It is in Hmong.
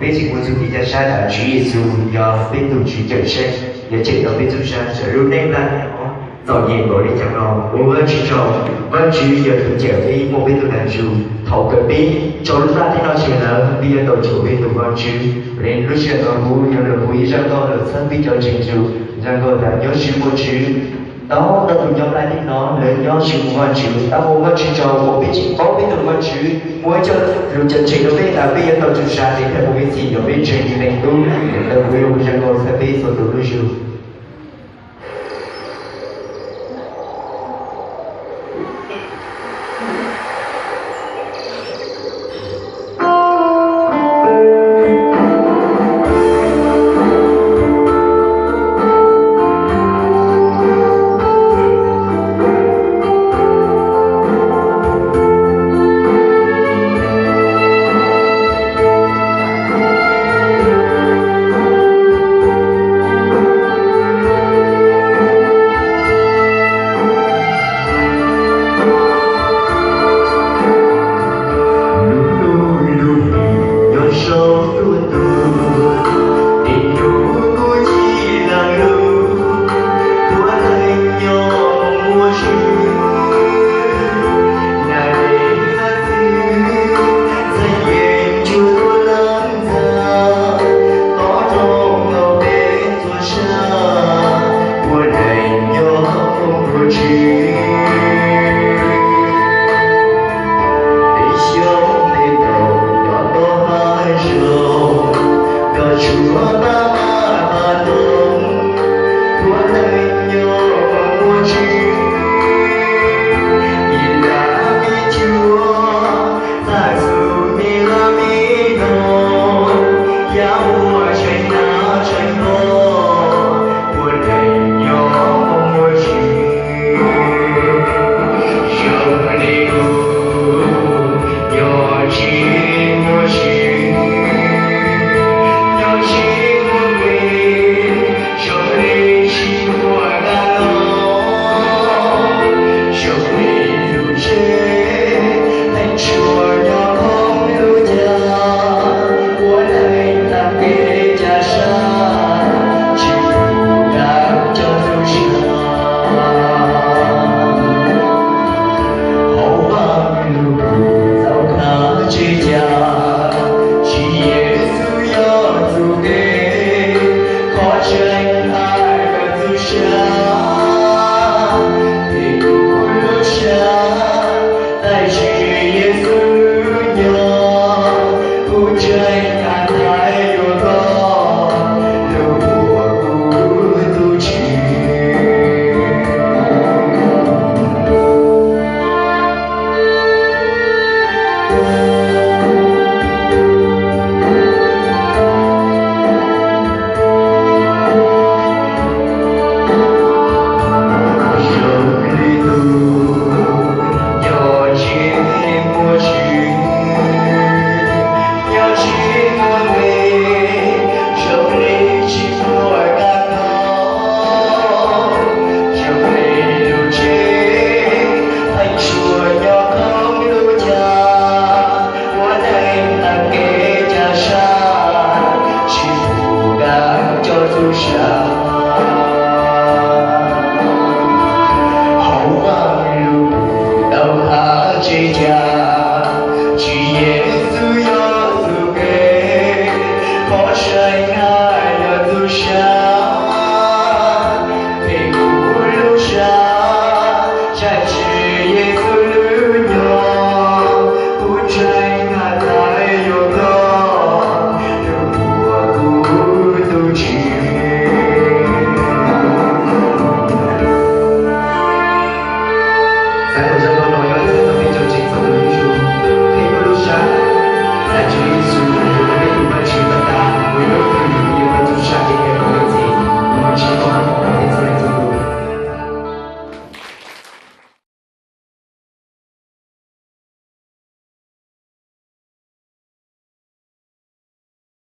Peb tseem ua txuj kev ncaj sab tas Tswv Yexus yog peb tus Tswv cawm seej, yog cawm tau peb txhua tsav txawm lub neej nplaj teb no txom nyem npaum li cas los ua Vajtswv tsaug. Vajtswv yog tus cawm peb muaj peb tus dag zug. Thaum kawg peb tso lub nplaj teb no tseg lawm, peb yuav tau tshuam peb tus Vajtswv. Lub sij hawm no kuv yog lawv kuv ib zaj nkauj los txhawb peb cov ntseeg zug, zaj nkauj tas nyob sis muaj Tswv. Tau ntau tus nyob nplaj teb no lawv nyob sis muaj Vajtswv, tab muaj Vajtswv tsaug uas peb tseem paub peb tus Vajtswv muaj cov lus cawm seej rau peb tas peb yuav tau txhua tsav tes thawj mus peb txhij yog peb ntseeg Yexus Khetos. Ntawm kuv yog zaj nkauj txhawb peb txhua tus lub zug.